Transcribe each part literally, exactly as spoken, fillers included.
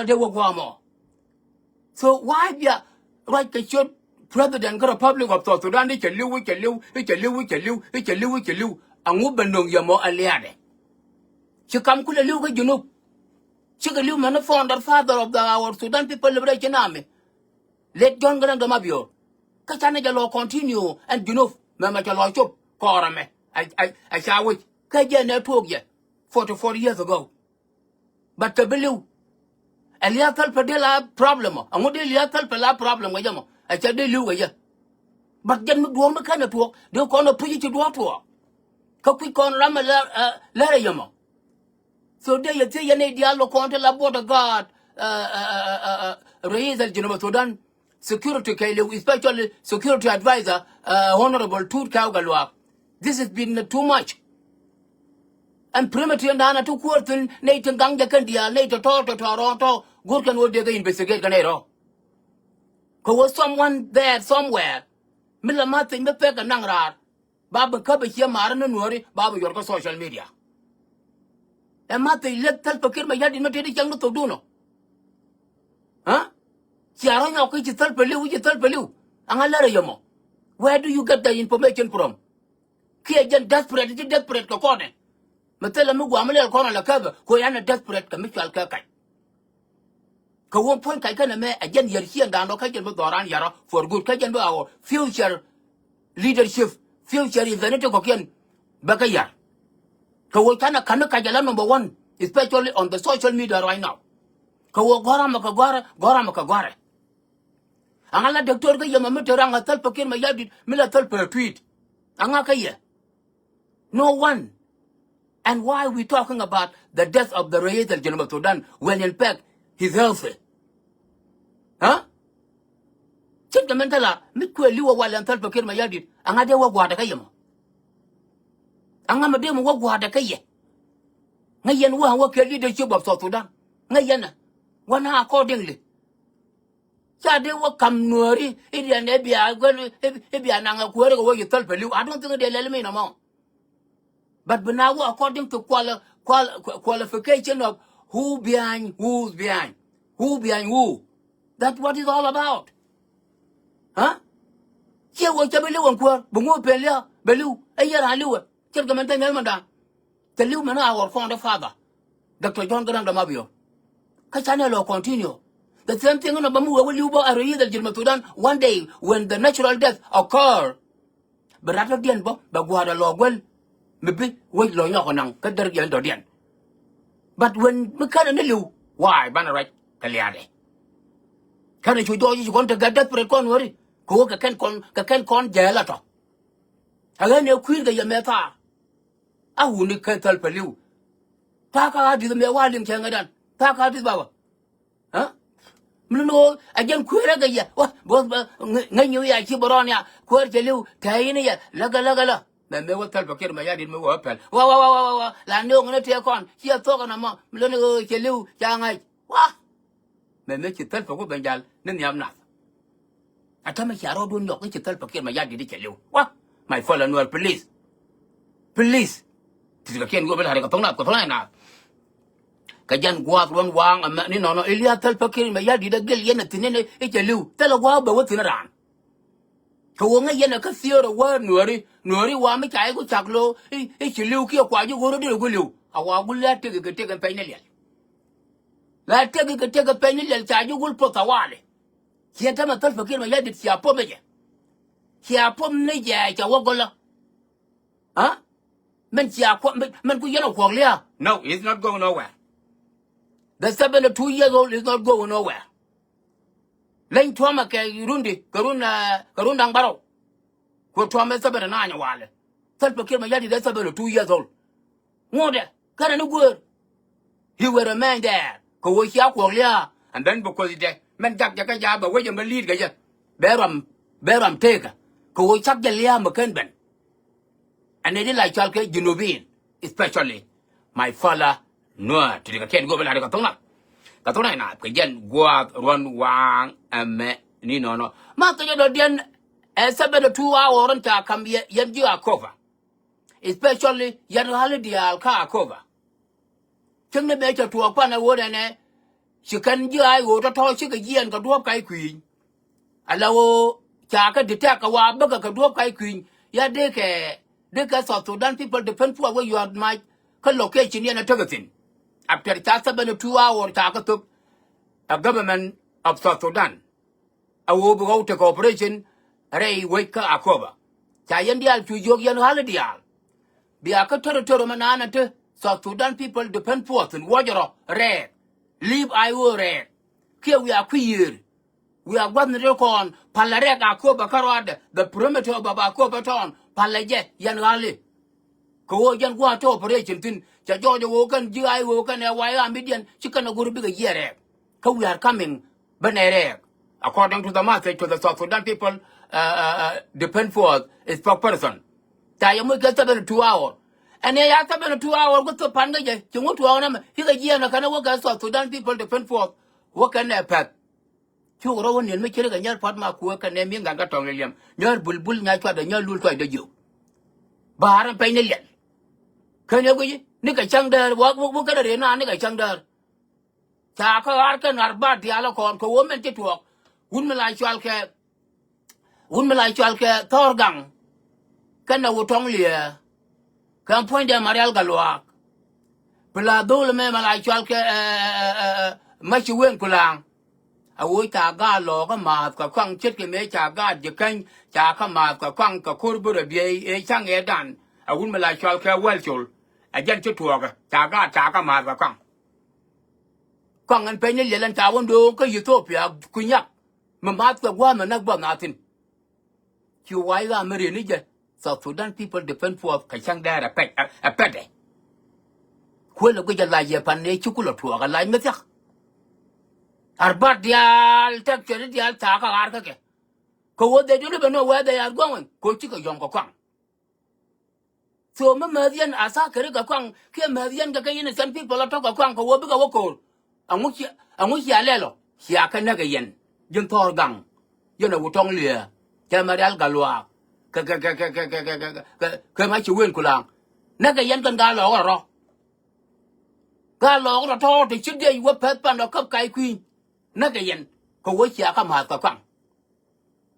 Dee wä gua̱a̱mɔ. So why bia ruac kɛ ciöt president kä Republic of South Sudan i̱ cɛ li̱w, i̱ cɛ li̱w, i̱ cɛ li̱w, i̱ cɛ li̱w, i̱ cɛ li̱w, i̱ cɛ li̱w. Aŋu bɛ nöŋ yɛ mɔ ɛ liaadɛ. Ci kam kulɛ li̱w kä Junub. Cikɛ li̱w mɛn founder father of the our Sudan People Liberation Army, late John Garang de Mabior. Kä canɛ jɛ lɔ continue ɛn Junub mɛmɛ cɛ lɔ cop kɔɔrɛ mɛ. A, a, a ca wec kä jɛ nɛ tuɔɔk jɛ forty four years ago. But kɛ bi li̱w. Ɛ lia̱a̱ thäl pɛ dee la problem ɔ. Ɛŋu dee lia̱a̱ thäl pɛ la problem kɛ jɛ mɔ? Ɛ cɛ dee li̱w kɛ jɛ. But jɛn mi duɔ̱ɔ̱k mi kɛn ɛ tuɔɔk dee kɔn ɛ puc i̱ ci duɔ̱ɔ̱k tuɔɔk. Kä kui̱ kɔn ram ɛ lär, ɛ, lär ɛ yɛ mɔ. So dee yɛ thiec yɛn nɛy diaal lɔ kɔn ti la border guard, ɛ, ɛ, ɛ, ɛ, ɛ, Rais al Junub Sudan. Security kɛɛliw, especially security advisor, uh, Honorable Tut Kau Galuak. This has been too much. And primitive dan a ti kuäär thi̱n nɛy ti gaŋ jɛ kɛn diaal nɛy ti tɔ̱ tɔ̱ tɔ̱ rɔ̱ɔ̱ŋ tɔ̱ go̱r kɛn wä dee kɛ investigate kɛ nɛy rɔ̱. Kɛ wä someone there somewhere mi la ma thiny mi pek kɛ naŋ raar. Ba bi käp ɛ ciɛ ma̱a̱r ni nuääri ba bi yuɔr kä social media. Ɛ ma thil leth Salva Kiir Mayardit mi tëë di cäŋ ni thokdun ɔ. Cia rɔ nyɔk ki ci Salva li̱w, ci Salva li̱w. Aŋa lärä yɛ mɔ. Where do you get the information from? Kiɛ jɛn desperate, ci desperate kɛ kɔnɛ. Mi thilɛ mi guam mi lɛl kɔn ala käpɛ ko yan ɛ desperate kɛ mi cual kɛ kac. Kɛ wä puɔ̱ny kac kɛnɛ mɛ ɛ jɛn yɛr ciɛŋdan dɔ kä jɛn bi dhɔran yɛrɔ for good kä jɛn bi our future leadership, future event ti kɔkiɛn bɛ kɛ yɛr. Kɛ wä canɛ ka̱n ni kac ala number one, especially on the social media right now. Kɛ wä gɔ̱r amɛ kɛ gɔ̱rɛ, gɔ̱r amɛ kɛ gɔ̱rɛ. Aŋa la doctor kä yɛmɛ mi te raŋ a Salva Kiir Mayardit mi la Salva tweet. Aŋa kä yɛ. No one. And why we talking about the death of the Rais al Junub Sudan when in fact he's healthy? Huh? Cin kɛ mɛn thala mi kuɛ li̱w a wal ɛn Salva Kiir Mayardit aŋa dee wä gua̱a̱dɛ kä yɛ mɔ. Aŋa mɛ dee mɛ wä gua̱a̱dɛ kä yɛ. Ŋä yɛn wä wä kɛ leadership of South Sudan. Ŋä yɛn a wä na accordingly. Ca dee wä kam nuääri i̱ diɛn ɛ bia guäl i̱ bia naŋ ɛ kuääri kɛ wä yi Salva li̱w. I don't think dee lɛl mi nɔmɔ. But bi na wä according to quali-, qual-, qualification of who behind, who's behind, who behind who. That's what it's all about. Huh? Ciɛ wä cɛ bi li̱w ɛn kuäär bi ŋuɔ̱ pen li̱a bɛ li̱w ɛ yɛ raan li̱w ɛ. Ce̱tkɛ mɛn thäny mɛl mɛndan. Thil li̱w mɛn a our founding father, Doctor John Garang de Mabior. Kä canɛ lɔ continue the same thing. Inɔ bä mi wee wä li̱w bä a Rais al Junub Sudan one day when the natural death occur. Bɛ rat dɔ̱diɛn bä bɛ gua̱a̱r a lɔ guäl mi bi wec lɔ nyɔk naŋ kä därikiɛn dɔ̱diɛn. But when mi känɛ ni li̱w, why banɛ ruac kɛ liaadɛ? Känɛ cu jɔɔc ci kɔn te gɛ desperate kɔn weri kɛ wä kɛ kɛn kɔn, kɛ kɛn kɔn jɛɛl a tɔ. A ɣän ɛ kui̱r kɛ yɛ mɛ thaar. A wuni kɛ thäl pɛ li̱w. Tha̱a̱ ka ɣa̱ di̱th mɛ wa liŋ cɛ ŋädan. Tha̱a̱ ka ɣa̱ di̱th baba. Ɛ mi luni ɣöö a jɛn kui̱rɛ kɛ yɛ wa bä ŋäc nyi wi̱i̱ a ci bä rɔɔn ya kuäär cɛ li̱w tɛ̈ yini yɛ läkä läkä lä. Mɛ mëë wä thäl pɛ kiɛt mɛ ya di̱t mi wä pɛl wa wa wa wa wa la ni ɣöö ŋäni tiɛɛ kɔn ciɛ thok ɛn ɛmɔ mi luni ɣöö cɛ li̱w ca ŋa̱c. Wa mɛ mëë ci thäl pɛ ku ben jal ni nhiam nath. A tämɛ cia rɔɔdun nyɔk i̱ ci thäl pɛ kiɛt mɛ ya di̱t i̱ cɛ li̱w wa. My fellow Nuer, please. Please. Ti ti kɛ kiɛn go̱o̱p i̱ la̱r kɛ tho̱ŋ nath kɛ tho̱ŋ nath. Kɛ jɛn gua̱a̱th ruɔ̱n waaŋ ɛmɛ ni nɔnɔ i̱ lia̱a̱ thäl pä kiɛt mɛ ya di̱t ɛ gel yɛn ɛ thi̱n ni i̱ cɛ li̱w thäl ɛ gua̱a̱k bɛ wä thi̱n raan. Kɛ wä ŋäc yɛn ɛ kä thiöör ɛ wä nuääri nuääri wa mi ca i̱ ku cak lo̱o̱ i̱ ci li̱w kiɛ kua ji̱ go̱o̱r ɛ di̱t ɛ ku li̱w. A wa gul lɛ tëk kɛ tëk ɛn pɛny ni liɛl. Lɛ tëk kɛ tëk ɛn pɛny ni liɛl ca ji̱ gul poth a wali. Ciɛ tämɛ thäl pä kiɛt mɛ ya di̱t cia pop ni jɛ. Cia pop ni jɛ ca wä gɔlä. Aa mɛn cia kuɔk mɛn ku yɛn a kuɔk lia̱a̱. No, it's not going nowhere. The seventy two years old is not going nowhere. Leny tuɔmɛ kɛ rundi kɛ run kɛ run da̱ŋ bärɔw. Kuɛ tuɔmɛ seventy nine walɛ. Thäl pɛ kiɛt mɛ ya di̱t ɛ seventy two years old. Ŋuɔ̱tdɛ kɛnɛ ni guäär. He will remain there kɛ wä cia kuɔk lia̱a̱. And then because dɛ mɛn jak jɛ kä ja̱a̱ bɛ wec ɛn bä li̱i̱t kɛ jɛ bɛ ruam bɛ ruam teekä kɛ wä cak jɛ lia̱a̱ mɛ ken ben. Ɛn ɛ di la cɔal kɛ Junubin, especially my fellow Nuer, ti ti kɛ kiɛn go̱o̱p ɛ la ri kɛ tho̱ŋ nath kɛ tho̱ŋ nath kɛ jɛn gua̱a̱th ruɔ̱n waaŋ ɛmɛ ni nɔnɔ. Ma kɛ jɛ dɔ̱diɛn ɛ seventy two hour in ca kam yɛn ji̱ Akoba. Especially yɛn ɣa̱li diaal kä Akoba. Cäŋ ni mëë cɛ tuɔɔk pan ɛ wot ɛnɛ Ci kɛn ji̱ ay ɣöö tɔ̱tɔ̱ cikɛ jiɛɛn kɛ duɔ̱ɔ̱p kac kui̱ny. Ala ɣöö ca kɛ detect kɛ wa bäkɛ kɛ duɔ̱ɔ̱p kac kui̱ny. Ya dee kɛ, dee kɛ South Sudan People Defense Force wä yuat mac kä location yɛn a tekɛ thi̱n. After ca seventy two hour ca kɛ thöp a government of South Sudan. A ɣöö bi ɣɔw tekɛ operation rɛy wec kä Akoba. Ca yɛn diaal cu jiök yɛn ɣa̱l diaal. Bia kä territory mi naan a te South Sudan People Defense Force in wuɔcɛ rɔ rɛɛk. Li̱i̱p ay ɣöö rɛɛk. Kiɛ wiaa kui̱ yiëër. Wiaa gua̱thni ti kɔn palɛ rɛɛk Akoba kä ruaadɛ, the perimeter of Akoba town palɛ jɛ yɛn ɣa̱li. Kɛ ɣöö jɛn gua̱a̱th te operation thi̱n cɛ jɔɔc ɛ ɣöö kɛn ji̱ ay ɣöö kɛn ɛ way ɣaamidiɛn ci kɛn ɛ go̱r bikɛ yiɛɛr rɛɛk. Kä we are coming ben ɛ rɛɛk. According to the message to the South Sudan People uh, uh, uh, Defense Force spokesperson. Ca yɛ moc kɛ seventy two hour. Ɛn ɛ ya seventy two hour ku thop pan kä jɛ ci ŋut tuɔɔk nɛmɛ ikɛ jiɛɛn ɛ kɛn ɛ wä kɛ South Sudan People Defense Force wä kɛn ɛ pɛth. Cuk rɔ wä niɛn mi ci ri kɛ nyɛr pua̱t ma kuäk kɛ nɛm mi ŋa̱n kä tɔŋ liɛliɛm nyɛr bulbul nya cuatdɛ nyɛr lul tuacdɛ jiök. Ba̱a̱r ɛn pɛny ni liɛl. Kɛn ɛ guici ni kɛ cäŋ däär wä wä kɛn ɛ rëë naan ni kɛ cäŋ däär. Ca kä ɣa̱r kɛn ɣa̱r ba̱a̱r diaal ɛ kɔn kɛ wä mɛn ci tuɔɔk. Wut mi la cual kɛ wut mi la cual kɛ Thɔɔr Gaŋ. Kɛn ɛ wut tɔŋ liɛɛ. Kɛ puɔ̱nydɛ Marial Gatluak. Pla dhol mɛ ma la cual kɛ ma ci wen kulaŋ. A woc ca gaat lɔɔkä maath kɛ kɔaŋ ce̱tkɛ mëë ca gaat ji̱ käny ca kä maath kɛ kɔaŋ kɛ ko̱r bi rɔ biey ëë ca̱ŋ ëë dan. A wut mi la cual kɛ wäl col. A jɛn ci tuɔɔkä ca gaat ca kä maath kɛ kɔaŋ. Kɔaŋ ɛn peny ni liɛl ɛn ca wä ndo̱o̱ŋ kä Ethiopia kui̱nyak. Mi maath kɛ gua̱a̱th mi näk buɔth na thi̱n. Ci way ɣaam mi rieni jɛ South Sudan People Defense Force kɛ cäŋ dɛɛr ɛ pɛt ɛ pɛtɛ. Kuël ɛ guic ɛ lac yɛ pan nɛ ci kulɛ tuɔɔk ɛ lac mi thia̱k. Arbat diaal tɛk cuɛt diaal thaak kä ɣaar kä kɛ. Kɛ ɣöö they don't even know where they are going kɛ ɣöö cikɛ yɔ̱ŋ kɛ kɔaŋ. So mi määth yɛn a tha̱a̱ kɛ ri kɛ kɔaŋ kiɛ määth yɛn kɛ kɛ innocent people a tɔ̱ kɛ kɔaŋ kɛ ɣöö bikɛ wä ko̱o̱r. Aŋu cia, aŋu cia lɛl ɔ cia kɛ näk ɛ yɛn. Ji̱n Thɔɔr Gaŋ. Yɛn a wut tɔŋ liɛɛ. Cɛ Marial Gatluak. Kɛ, kɛ, kɛ ma ci wen kulaŋ. Näk ɛ yɛn kɛn gaa lɔɔk rɔ rɔ. Gaa lɔɔk rɔ tɔ̱ ti ci diɛc wä pɛth pan rɔ käp kac kui̱ny. Näk ɛ yɛn. Kɛ wä cia kä ma̱a̱th kɛ kɔaŋ.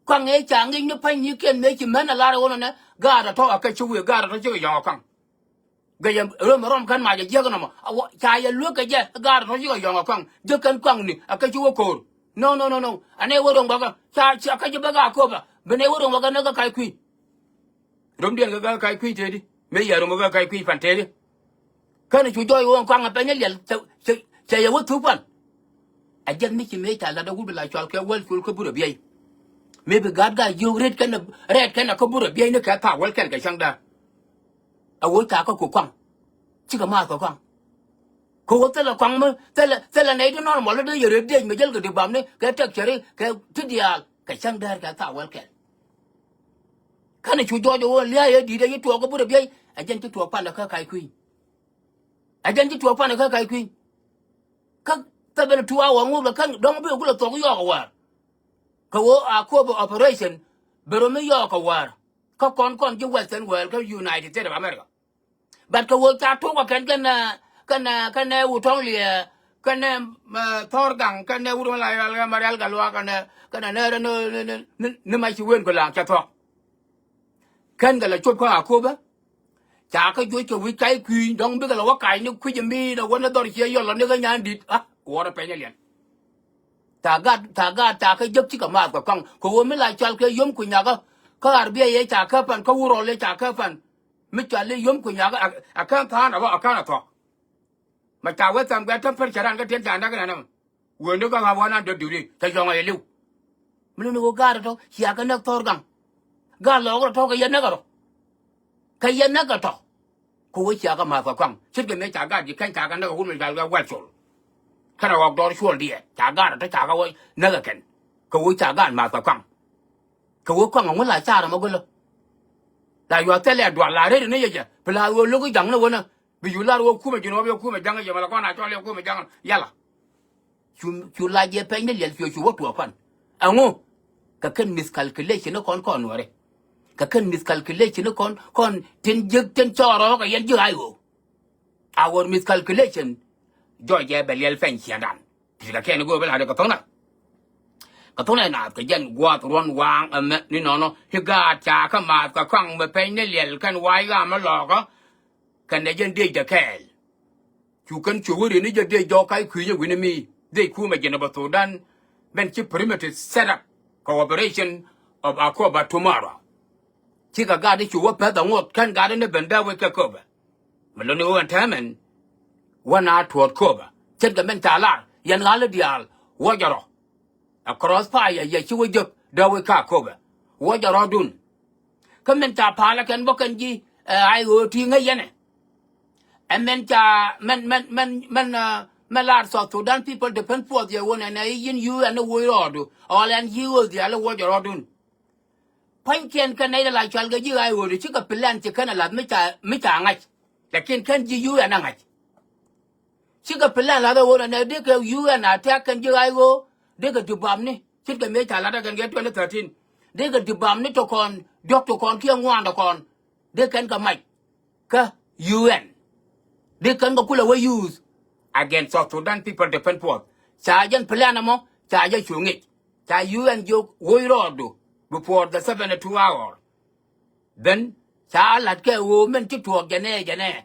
Kɔaŋ ëë ca ŋi̱c ni pa̱ny ni kiɛn mëë ci män a lar ɛ wä nɔnɛ. Gaat a tɔ̱ a kɛ ci wëë gaat a tɔ̱ cikɛ yɔ̱ŋ ɛ kɔaŋ. Gɛ yɛ röm rɔm kɛn mac a jiäk nɔmɔ ca yɛ luek kɛ jɛ gaat tɔ̱ cikɛ yɔ̱ŋ a kɔaŋ. Jiäk kɛn kɔaŋ ni a kɛ ci wä ko̱o̱r. No, no, no, no. Anɛ wä ro̱ŋ bäkä ca a kɛ ci bäkä a köpä. Bi nɛ wä ro̱ŋ bäkä nɛ kä kac kui̱. Römdiɛn kɛ kä kac kui̱ tëëdi mëë yɛ ro̱ŋ bäkä kac kui̱ pan tëëdi. Känɛ cu jɔɔc ɣöö ɛn kɔaŋ ɛ pɛnyɛ liɛl cɛ, cɛ, cɛ yɛ wä thuk pan. A jiɛth mi ci mëë ca lat a wut bi la cual kɛ wäl col kä burɛ biɛy. Mëë bi gaat gaa yio̱o̱k rɛt kɛn rɛɛt kɛn a kä burɛ biɛy ni kɛ thaak wäl kɛn kɛ cäŋ daar. A ɣöö ca kä ku kɔaŋ. Cikɛ maath kɛ kɔaŋ. Kɛ ɣöö thilɛ kɔaŋ mi thilɛ thilɛ nɛy ti normal dee yɛ rɛt diec mi jäl kɛ ti bamni kɛ tɛk cɛ ri kɛ ti diaal kɛ cäŋ daar kɛ thaak wäl kɛn. Känɛ cu jɔɔc ɣöö lia̱a̱ yɛ di̱t ɛ yi tuɔɔk kä burɛ biɛy a jɛn ci tuɔɔk pan ɛ kä kac kui̱. A jɛn ci tuɔɔk pan kä kac kui̱ny. Kä seventy two hour ŋup lɛ kä dɔ̱ŋ bi kulɛ thuɔ̱k yɔɔk ɛ wäär. Kɛ ɣöö a kop operation bi rɔ mi yɔɔk ɛ wäär. Kä kɔn kɔn ji̱ Western world kä United States of America. But kɛ ɣöö ca tok ɛ kɛn kɛn kɛn kɛn wut tɔ̱ŋ liɛ kɛn Thɔɔr Gaŋ kɛn wut tɔ̱ŋ la yal kɛn Marial Gatluak kɛn kɛn nɛ ni ma ci wen kulaŋ cɛ thuɔ̱k. Kɛn kɛ la cop kä Akoba. Ca kä juɔc kɛ wi̱c kac kui̱ny dɔ̱ŋ bikɛ la wä kac ni kui̱c mi na wä ni dhɔr ciɛ yɔl lɔ ni kä nyan di̱t a wuɔrɛ pɛnyɛ liɛn. Tha gaat tha gaat tha kä jek cikɛ maath kɛ kɔaŋ kɛ ɣöö mi la cual kɛ yom ku nyakä. Kä arbiɛ yɛ ca kä pan kä wurɔl yɛ ca kä pan. Mi cual i̱ yom ku nyakä a kän tha̱a̱n a bä a kän a thuɔ̱k. Ma ca wee tham guɛ temperature ran kä tiɛn ca näk inɛnɛ mɛ. Weni kä ɣa̱p ɣän an dee duuri cɛ yɔ̱ŋ a yɛ li̱w. Mi luni ɣöö gaat tɔ̱ cia kɛ näk Thɔɔr Gaŋ. Gaat lɔɔk rɔ tɔ̱ kɛ yɛ näk ɛ rɔ. Kɛ yɛ näk ɛ tɔ̱. Kɛ ɣöö cia kɛ ma̱th kɛ kɔaŋ ce̱tkɛ mëë ca gaat ji̱ kɛn ca kɛ näk ɛ wut mi cal kɛ wäl col. Kɛnɛ ɣɔk dɔɔr cuɔl diɛɛr ca gaat tɔ̱ ca kɛ wä näk ɛ kɛn. Kɛ ɣöö ca gaat ma̱th kɛ kɔaŋ. Kɛ ɣöö kɔaŋ ɛ ŋu la ca̱r ɛmɔ gölä. La yuath thilɛ dual la rɛt ni yɛ jɛ pi la ɣöö lo̱k i̱ ja̱ŋ ni wänä. Bi cu lar wä kumɛ ji̱n wä bi kumɛ ja̱ŋ yɛ mɛ la kɔn a cɔl yɛ kumɛ ja̱ŋ yala. Cu cu lac yɛ pɛny ni liɛl cuɛ cu wä tuɔɔk pan. Ɛŋu kɛ kɛn miscalculation ni kɔn kɔn nuɔri. Kɛ kɛn miscalculation ni kɔn kɔn tin jiäk tin cɔɔr rɔɔk kɛ yɛn ji̱ ay ɣöö. Our miscalculation jɔc jɛ bɛ liɛl pɛny ciɛŋdan. Ti kɛ kɛn go̱o̱r bä la̱t kɛ tho̱ŋ na. Kɛ tho̱ŋ na naath kɛ jɛn gua̱a̱th ruɔ̱n waaŋ ɛmɛ ni nɔnɔ. I̱ gaat ca kä maath kɛ kɔaŋ mɛ pɛny ni liɛl kɛn wa̱a̱ i̱ ɣaam mi lɔɔkä. Kɛn ɛ jɛn dëëcdɛ kɛɛl. Cu kɛn cu wä ri̱n i̱ jɛ dëëc jɔk ka̱c kui̱nyɛ wi̱ni mi dëëc kumɛ jɛn ɛ bä Thudan. Mɛn ci perimeter set up kɛ operation of Akoba tomorrow. Cikɛ gat i̱ cu wä pɛth aŋot kɛn gat i̱ ni ben dee wec kɛ Akoba. Mi lo̱ni ɣöö ɛn täämɛn wä na tuɔɔt Akoba ce̱tkɛ mɛn ca lar yɛn ɣa̱l i̱ diaal wä jɛ rɔ. Ɛ cross fire yɛ ci wä jek dee wec kä Akoba wä jɛ rɔɔdun. Kä mɛn ca palä kɛn bä kɛn ji̱ ɛ ay ɣöö ti ŋäc yɛnɛ. Ɛ mɛn ca mɛn mɛn mɛn mɛn mɛn lar South Sudan People Defense Force yɛ ɣöö nɛnɛ i̱ yin U N i̱ woc rɔɔdu ɛ ɣɔl ɛn ji̱ ɣöö dhiaal i̱ wä jɛ rɔɔdun. Pua̱nykiɛn kɛn nɛy dee la cual kɛ ji̱ ɣaac ɣöödi cikɛ plan ci kɛn ɛ la̱th mi ca mi ca ŋa̱c. Lakin kɛn ji̱ U N ɛ ŋa̱c. Cikɛ plan la̱th ɛ ɣöödi nɛ dee kɛ U N a tɛ̈k kɛn ji̱ ɣaac ɣöö dee kɛ dibamni ce̱tkɛ mëë ca la̱t ɛ kɛn kɛ twenty thirteen. Dee kɛ dibamni tɔ kɔn diɔ̱k tɔ kɔn kiɛ ŋuaandɛ kɔn dee kɛn kɛ mac. Kä U N dee kɛn kɛ kulɛ wä use against South Sudan People Defense Force. Ca jɛn plan ɛmɔ ca jɛ cu ŋic. Ca U N jiök woc rɔɔdu before the seventy two hour. Then ca la̱t kɛ ɣöö mɛn ci tuɔɔk jɛnɛ jɛnɛ.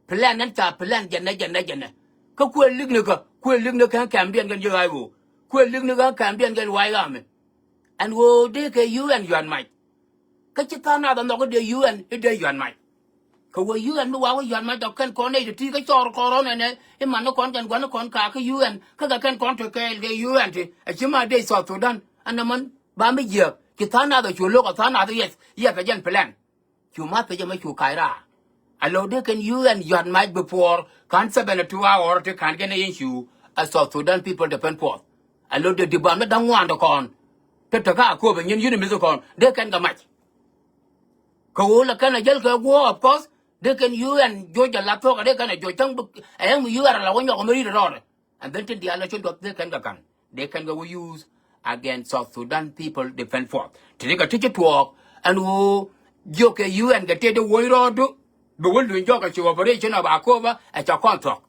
Plan ɛn ca plan jɛnɛ jɛnɛ jɛnɛ. Kä kuëë likni kä kuëë likni kä kɛmdiɛn kɛn jiök ay ɣöö kuëë likni kä kɛmdiɛn kɛn wa̱a̱ i̱ ɣaami. Ɛn ɣöö dee kɛ U N yuan mac. Kä ci tha̱a̱ŋ nath ɛ nhɔk i̱ dee U N i̱ dee yuan mac. Kɛ wee U N mi wa wä yuan mac dɔk kɛn kɔn nɛy ti ti kä cɔɔr kɔn rɔ̱n ɛnɛ i̱ man ni kɔn kɛn gua̱n ni kɔn kakä U N kä kɛ kɛn kɔn te kɛɛl kɛ U N ti ɛ ci ma dee South Sudan ɛn nɛ män ba mi jiääk. Ci tha̱a̱ŋ nath ɛ cu lo̱k ɛ tha̱a̱ŋ nath i̱ yɛth yɛth kɛ jɛn plan. Cu math kɛ jɛ mɛ cu kac raar. A lo̱k dee kɛn U N yuan mac before ka̱n seventy two hour ti ka̱n kɛn ɛ yin cu ɛ South Sudan People Defense Force. A lo̱k dee dibam ni da̱ŋ ŋuan ti kɔn. Te te ka Akoba nyin yini mithi kɔn dee kɛn kɛ mac. Kɛ ɣöö la kɛn a jäl kɛ guɔ̱ɔ̱k, of course dee kɛn U N juɔc a la thuɔ̱k a dee kɛn a juɔc cäŋ bi ɛ yɛn mi U N a la wä nyɔk mi ri̱t rɔɔdɛ. And then tin diaal la ci duɔth dee kɛn kɛ ka̱n dee kɛn kɛ wä use against South Sudan People Defense Force. Ti ni kɛ ti ci tuɔɔk ɛn ɣöö jiök kɛ U N kɛ tëë dee woc rɔɔdu bi wä luny jɔk a ci operation of Akoba ɛ ca kɔn thuɔ̱k.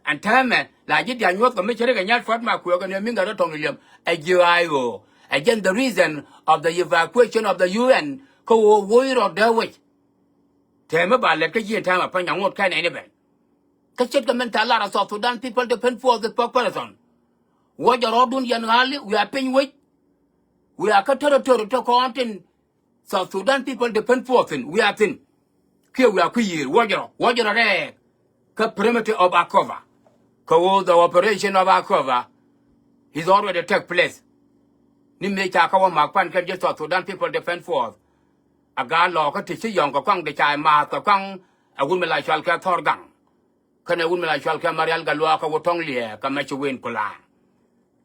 Ɛn täämɛ la ji̱ diaal nyuɔ̱th kɛ mi ci ri kɛ nyal pua̱t ma kuëëk ɛn ɛ mi̱ŋ kɛ rɔ tɔŋ ni liɛm ɛ ji̱ ay ɣöö ɛ jɛn the reason of the evacuation of the U N kä ɣöö woc rɔɔd dee wec. Täämɛ ba lɛt kä ji̱ ɛn täämɛ pa̱ny aŋot kɛn ɛn i̱ ben. Kä ce̱tkɛ mɛn tha̱a̱ŋ lar a South Sudan People Defense Force spokesperson. Wä jɛ rɔɔdun yɛn ɣa̱li wiaa piny wec. Wiaa kä territory te kɔn tin South Sudan People Defense Force thin wiaa thin. Kiɛ wiaa kui̱ yiëër wä jɛ rɔ wä jɛ rɔ rɛɛk. Kä perimeter of Akoba. Kɛ ɣöö the operation of Akoba is already take place. Ni mëë ca kä wä ma̱a̱k pan kɛn ji̱ South Sudan People Defense Force. A gaat lɔɔkä ti ci yɔ̱ŋ kɛ kɔaŋ di ca maath kɛ kɔaŋ. A wut mi la cual kɛ Thɔr Gaŋ. Kɛnɛ wut mi la cual kɛ Marial Gatluak kɛ wä tɔ̱ŋ liɛɛk kɛ mɛ ci wen kulaŋ.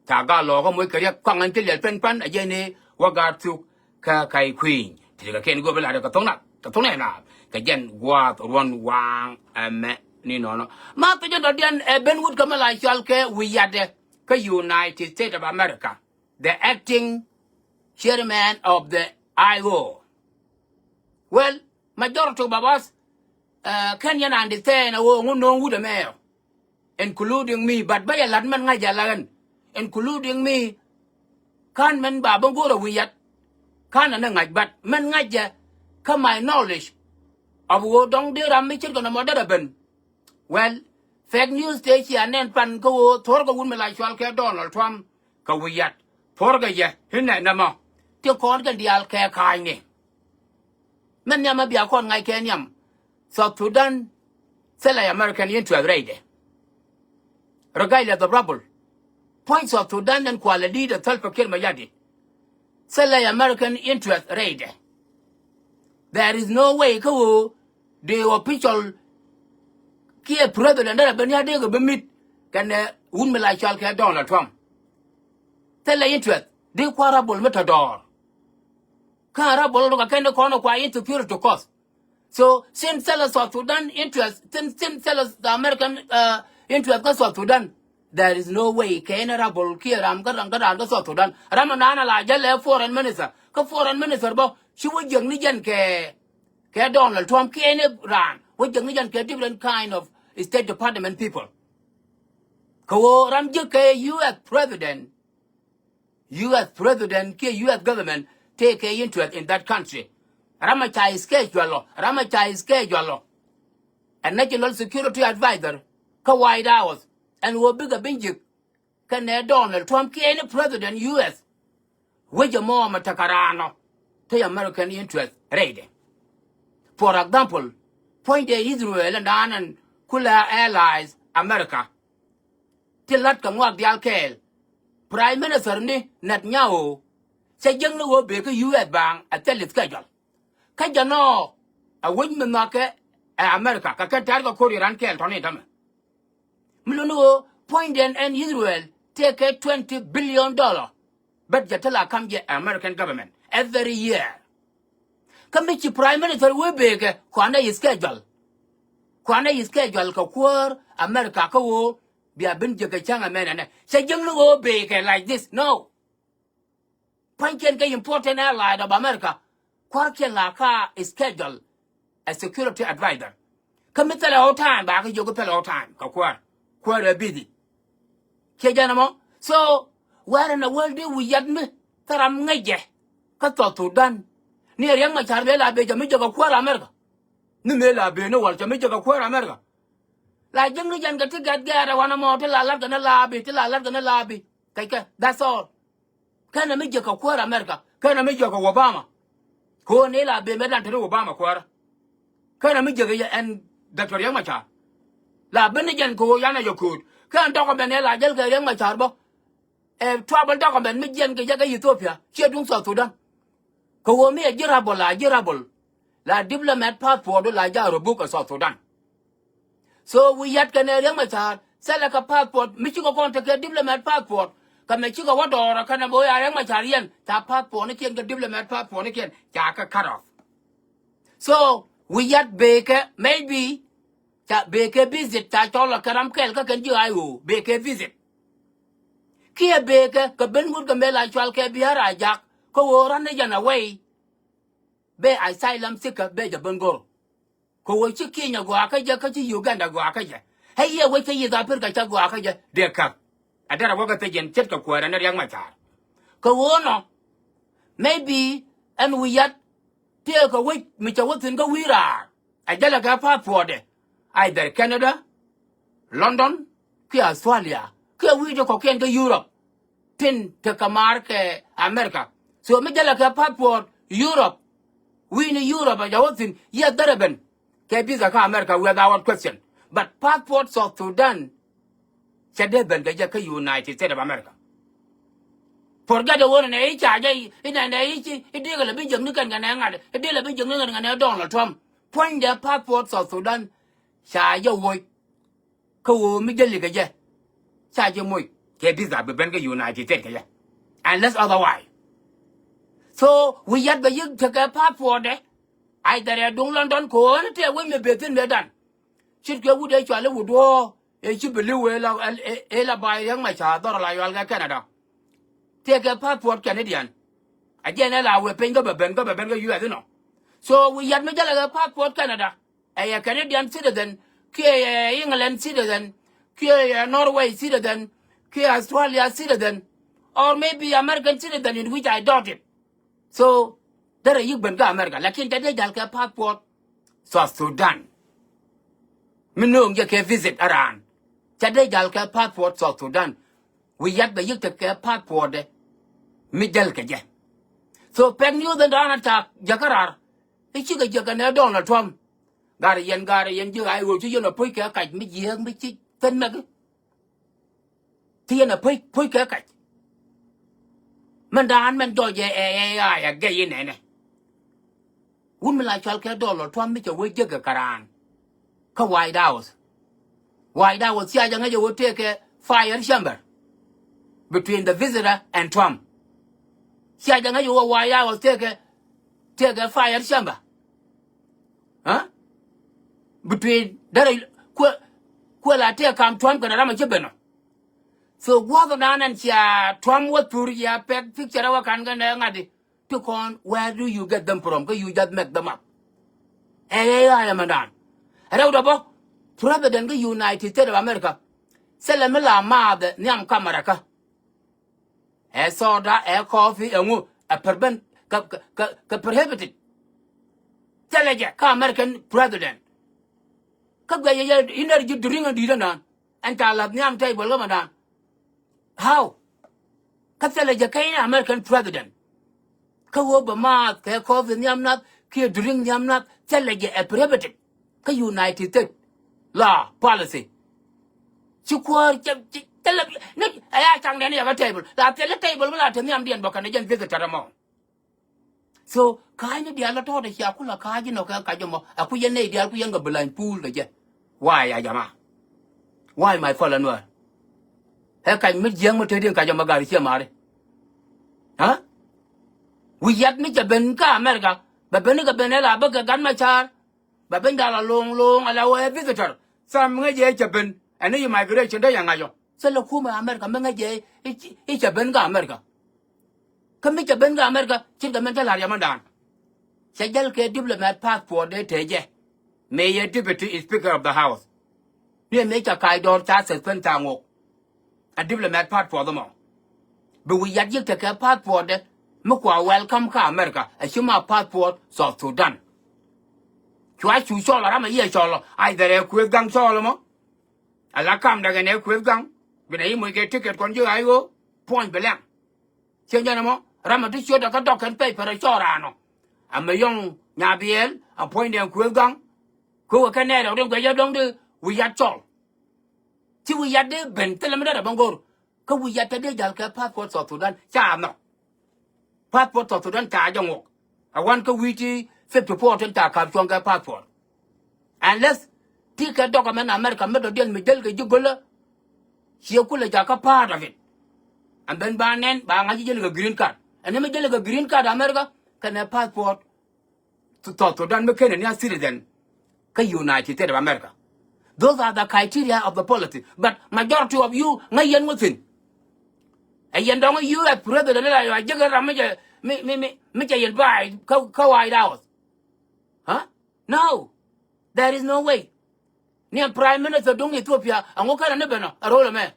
Ca gaat lɔɔkä moc kɛ riɛk kɔaŋ ɛn ci liɛl pɛn pan a jɛn i̱ wä gaat thuk kɛ ka̱c kui̱ny. Ti kɛ kɛn go̱o̱p i̱ lat kɛ tho̱ŋ nath kɛ tho̱ŋ nɛy naath kɛ jɛn gua̱a̱th ruɔ̱n waaŋ ɛmɛ ni nɔnɔ. Ma thok jɛn dɔ̱diɛn ɛ ben wut kɛ mi la cual kɛ wi̱i̱ yatdɛ kä United States of America. The acting chairman of the I O. Well, majority of us kɛn yɛn understand a ɣöö ŋun no̱o̱ŋ wut ɛmɛ, including me, but bä yɛ la̱t mɛn ŋa̱c jɛ la ɣän, including me. Ka̱n mɛn ba bä go̱o̱r a wi̱i̱ yat ka̱n anɛ ŋa̱c, but mɛn ŋa̱c jɛ kä my knowledge of ɣöö dɔ̱ŋ dee ram mi ce̱tkɛ nɔmɔ derɛ ben. Well, fake news tëë cia nɛn pan kä ɣöö thuɔ̱rkɛ wut mi la cual kɛ Donald Trump kɛ wi̱i̱ yat. Thuɔ̱rkɛ yɛ i̱ nɛn nɛmɔ ti kɔn kɛn diaal kɛ ka̱a̱cni. Mɛn nhiam a bia kɔn ŋa̱c kɛ nhiam. South Sudan thilɛ American interest rɛydɛ. Regardless of rebel, puɔ̱ny South Sudan ɛn kualɛ di̱i̱t ɛ Salva Kiir Mayardit. Thilɛ American interest rɛydɛ. There is no way kä ɣöö dee official kiɛ president derɛ ben ya dee kɛ bi mit kɛnɛ wut mi la cual kɛ Donald Trump. Thilɛ interest di kua rebel mi tɔ dɔɔr. Kä rebel rɔ kɛ kɛn di kɔn kua insecurity cause. So since thilɛ South Sudan interest, since since thilɛ American interest kä South Sudan, there is no way kɛ in a rebel kiɛ ram kä ram kä ram kä South Sudan. Ram a naan a la jɛ lɛ foreign minister kä foreign minister bä ci wä jiäk ni jɛn kɛ kɛ Donald Trump kiɛ in a ram wä jiäk ni jɛn kɛ different kind of State Department people. Kɛ ɣöö ram jiäk kɛ U S president, U S president kiɛ U S government tëëkɛ interest in that country. Ram a ca schedule ɔ, ram a ca schedule ɔ. A national security advisor kä White House ɛn ɣöö bikɛ bi jiäk kɛnɛ Donald Trump kiɛ any president U S. Wecɛ mɔ mɛ tekɛ raan ɔ te American interest rɛydɛ. For example, puɔ̱nydɛ Israel ɛn daan ɛn kulɛ allies America. Ti la̱t kɛ ŋuak diaal kɛɛl. Prime Minister ni Netanyahu cɛ jiäkni ɣöö bëë kä U S baaŋ a thil schedule. Kä jɛn ɔ a wec mi nhɔakɛ ɛ America kɛ kɛn tɛ̈r kɛ ko̱r Iran kɛɛl tɔ̱ni tämɛ. Mi luni ɣöö puɔ̱nydɛn ɛn Israel tëëkɛ twenty billion dollar. Bɛt jɛ ti la ka̱m jɛ American government every year. Kä mi ci Prime Minister wee bëëkɛ kuanɛ schedule. Kuanɛ schedule kɛ kuäär America kä ɣöö bia ben jiäk kɛ cäŋ ɛmɛn ɛnɛ. Cɛ jiäkni ɣöö bëëkɛ like this. No. Pua̱nykiɛn kɛ important allied of America. Kuäärkiɛn la ka schedule a security advisor. Kä mi thilɛ ɣɔw time ba kä jiök thilɛ ɣɔw time kɛ kuäär. Kuäär ɛ busy. Ciɛ jɛn ɛmɔ. So where in the world dee wi̱i̱ yat mi thil ram ŋäcɛ kä South Sudan? Ni Riek Machar bee la bëë cɛ mi jiäk kɛ kuäär America. Ni mëë la bëë ni wäl cɛ mi jiäk kɛ kuäär America. La jiäkni jɛn kɛ ti gɛ̈t gɛ̈t ɛ wanɛ mɔ ti la la̱t kɛ ni laabi, ti la la̱t kɛ ni laabi. Kɛckɛ, that's all. Kɛnɛ mi jiäk kɛ kuäär America, kɛnɛ mi jiäk kɛ Obama. Kɛ ɣöö ni la bëë mëë dan te ni Obama kuäärä. Kɛnɛ mi jiäk yɛ ɛn Doctor Riek Machar. La ben ni jɛn kɛ ɣöö yanɛ jɛ kööt. Kɛn document ɛ la jäl kɛ Riek Machar bä. Ɛ travel document mi jiɛn kɛ jɛ kä Ethiopia ciɛ duŋ South Sudan. Kɛ ɣöö mi ɛ ji̱ rabol la ji̱ rabol. La diplomat passport la ja̱ rɔ buk ɛ South Sudan. So wi̱i̱ yat kɛnɛ Riek Machar thilɛ kɛ passport mi cikɛ kɔn tekɛ diplomat passport. Kɛ mɛ cikɛ wä dɔɔrä kɛnɛ bä ya Riek Machar yɛn ca passport ni kiɛn kɛ diplomat passport ni kiɛn ca kɛ cut off. So wi̱i̱ yat bëëkɛ maybe ca bëëkɛ visit ca cɔl ɛ kɛ ram kɛl kä kɛn ji̱ I O bëëkɛ visit. Kiɛ bëëkɛ kɛ ben wut kɛ mëë la cual kɛ bi̱i̱ a ra jak kä ɣöö run ni jɛn away. Bee asylum seeker bee jɛ ben go̱r. Kɛ ɣöö ci Kenya gɔaa kä jɛ kä ci Uganda gɔaa kä jɛ. Ɛ yɛ wec kä East Africa cä gɔaa kä jɛ dee käp. A derɛ wä kä thiec yɛn ce̱tkɛ kuäärä ni Riek Machar. Kɛ ɣöö nɔ maybe ɛn wi̱i̱ yat tëëkɛ wec mi cɛ wä thi̱n kä wi̱i̱ raar. A jälɛ kɛ passport ɛ either Canada, London kiɛ Australia kiɛ wi̱i̱ ti kɔ̱kiɛn kä Europe. Tin tekɛ maar kɛ America. So mi jälɛ kɛ passport Europe. Wi̱i̱ni Europe a jɛ wä thi̱n yɛ dhärɛ ben kɛ visa kä America without question. But passport South Sudan cɛ dee ben kɛ jɛ kä United States of America. Forget the one nɛ i̱ ca jɛ i̱ nɛ nɛ i̱ ci i̱ dikɛ lɛ bi jiäkni kɛn kɛ nɛ ŋa̱t i̱ dikɛ lɛ bi jiäkni kɛn kɛ nɛ Donald Trump. Puɔ̱nydɛ passport South Sudan ca jɛ woc. Kä ɣöö mi jäli kɛ jɛ ca ji̱ moc kɛ visa bi ben kä United States kɛ jɛ. Unless otherwise. So wi̱i̱ yat bɛ yi̱k tekɛ passport dɛ. Either ɛ duŋ London kɛ ɣöö ni tëë wec mi beth thi̱n mëë dan. Ce̱tkɛ wut ëë cual i̱ wut duɔ̱ɔ̱r ëë ci bi li̱w ëë la ëë la bay Riek Machar dhɔr la yual kɛ Canada. Tëëkɛ passport Canadian. A jɛn ɛ la wëë piny kä bɛ ben kä bɛ ben kä U S inɔ. So wi̱i̱ yat mi jälɛ kɛ passport Canada. Ɛ yɛ Canadian citizen kiɛ yɛ England citizen kiɛ yɛ Norway citizen kiɛ Australia citizen or maybe American citizen in which I doubt it. So derɛ yi̱k ben kä America lakin ca dee jal kɛ passport South Sudan. Mi nööŋ jɛ kɛ visit around ca dee jal kɛ passport South Sudan. Wi̱i̱ yat bɛ yi̱k tekɛ passport dɛ mi jäl kɛ jɛ. So pek news in dɔ̱ŋ a tak jäkä raar i̱ cikɛ jiäk kɛ nɛ Donald Trump. Garɛ yɛn garɛ yɛn ji̱ ɣa̱c ɣöö ci yɛn a puc kɛ kac mi jiääk mi ci pɛn mɛk. Ti yɛn a puc puc kɛ kac. Mɛn daan mɛn jɔɔc ɛ ɛ ɛ ɣa̱c a gɛy inɛnɛ. Wun mi la cual kɛ Donald Trump mi cɛ wee jiäk kɛ kɛ raan kä White House. White House cia jɛ ŋäc ɛ wee tëëkɛ fire chamber between the visitor and Trump. Cia jɛ ŋäc ɛ wee White House tëëkɛ tëëkɛ fire chamber. Huh? Between derɛ kuɛ kuɛ la tëë kam Trump kɛnɛ ram a ci ben ɔ. So gua̱th ɔ dan ɛn cia Trump wä thur cia pɛk picture wä kan kɛnɛ ŋa̱t di. Ti kɔn, where do you get them from? Kä you just make them up. Ɛ ɛ ɛ ɛ mɛ dan. Rɛw dɔ bä president kä United States of America. Thilɛ mi la maath ɛ nhiam kä America. Ɛ soda, ɛ coffee, ɛ ŋu, ɛ prevent, kɛ, kɛ, kɛ, kɛ prohibited. Thilɛ jɛ kä American president. Kä guɛc yɛ, yɛ energy drink in di̱i̱t ɛnan. Ɛn ca la̱th nhiam table kä mɛ dan. How? Kä thilɛ jɛ kä in American president. Kä ɣöö bɛ maath kɛ coffee nhiam nath kiɛ drink nhiam nath, thilɛ jɛ ɛ prohibited kä United States law policy. Ci kuäär cɛ, cɛ, thilɛ ni ɛ ya caŋdɛn yɛ kä table. La thilɛ table mi la te nhiamdiɛn bä kɛn ɛ jɛn visitor ɛmɔ. So ka̱a̱cni diaal lɔ tɔɔt ɛ cia kulɛ ka̱a̱c inɔ kɛ kac ɛmɔ. Ɛ ku yɛn nɛy diaal ku yɛn kɛ bi lany puul kɛ jɛ. Why, ya jama? Why, my fellow Nuer? Ɛ kac mi jiäk mi te diɛn kac ɛmɔ gari ciɛ mari. Ɛ wi̱i̱ yat mi cɛ ben kä America, bɛ ben kɛ ben ɛ la bä kɛ gat ma ca̱a̱r. Bɛ ben dal a lo̱o̱ŋ lo̱o̱ŋ a la wee visitor. Sam ŋäc ɛ cɛ ben ɛn ni immigration dee yɛ ŋa̱c ɔ. Thilɛ kumɛ America mi ŋäc ɛ i̱ cɛ ben kä America. Kä mi cɛ ben kä America, ce̱tkɛ mɛn cä la̱r yɛ mɛn daan. Cɛ jäl kɛ diplomat passport dee te jɛ. Mëë yɛ deputy speaker of the house. Ni mëë cɛ ka̱a̱c dɔɔr ca suspend ca ŋok. A diplomat passport ɛmɔ. Bi wi̱i̱ yat yiëk tekɛ passport dɛ mi kua welcome kä America, a ci ma passport South Sudan. Cua cu cɔl a ram a yiɛ cɔl ɔ, either ɛ kuëth gaŋ cɔl ɛmɔ. A la kam dakɛ nɛ kuëth gaŋ. Bi nɛ yi moc kɛ ticket kɔn ji̱ ɣa̱c ɣöö puɔ̱ny bi lɛŋ. Ciɛ jɛn ɛmɔ ram a ti ciöt a kä dɔk kɛn pɛc pɛrɛ cɔɔr raan ɔ. A mɛ yɔŋ nyabiɛɛl a puɔ̱ny dɛn kuëth gaŋ. Kä wä kɛ nɛɛr ɛ rin guɛc ɛ dɔ̱ŋ di wi̱i̱ yat cɔl. Ci wi̱i̱ yat di ben thilɛ mi derɛ bä ŋo̱r. Kä wi̱i̱ yat te di jäl kɛ passport South Sudan ca nhɔk. Passport South Sudan ca jɛ ŋok. A wan kä wi̱i̱ ti fifty four tin ca ka̱p cuɔ̱ŋ kɛ passport. Unless ti kɛ dɔk ɛmɛn America mi dɔ̱diɛn mi jäl kɛ ji̱ go̱lä. Ciɛ kulɛ jakä part of it. And then ba nɛn ba ŋa̱c ji̱ jäl kɛ green card. Ɛn ni mi jäl kɛ green card America kɛnɛ passport South Sudan mi kenɛ ni a citizen kä United States of America. Those are the criteria of the policy. But majority of you ŋäc yɛn wä thi̱n. Ɛ yɛn dɔ̱ŋ U S president la yɔ a jek ram mi jɛ mi mi mi mi cɛ yɛn ba̱a̱ kä kä White House. Huh? No. There is no way. Ni a prime minister duŋ Ethiopia a ŋu kɛn a ni ben a rol ɛmɛ.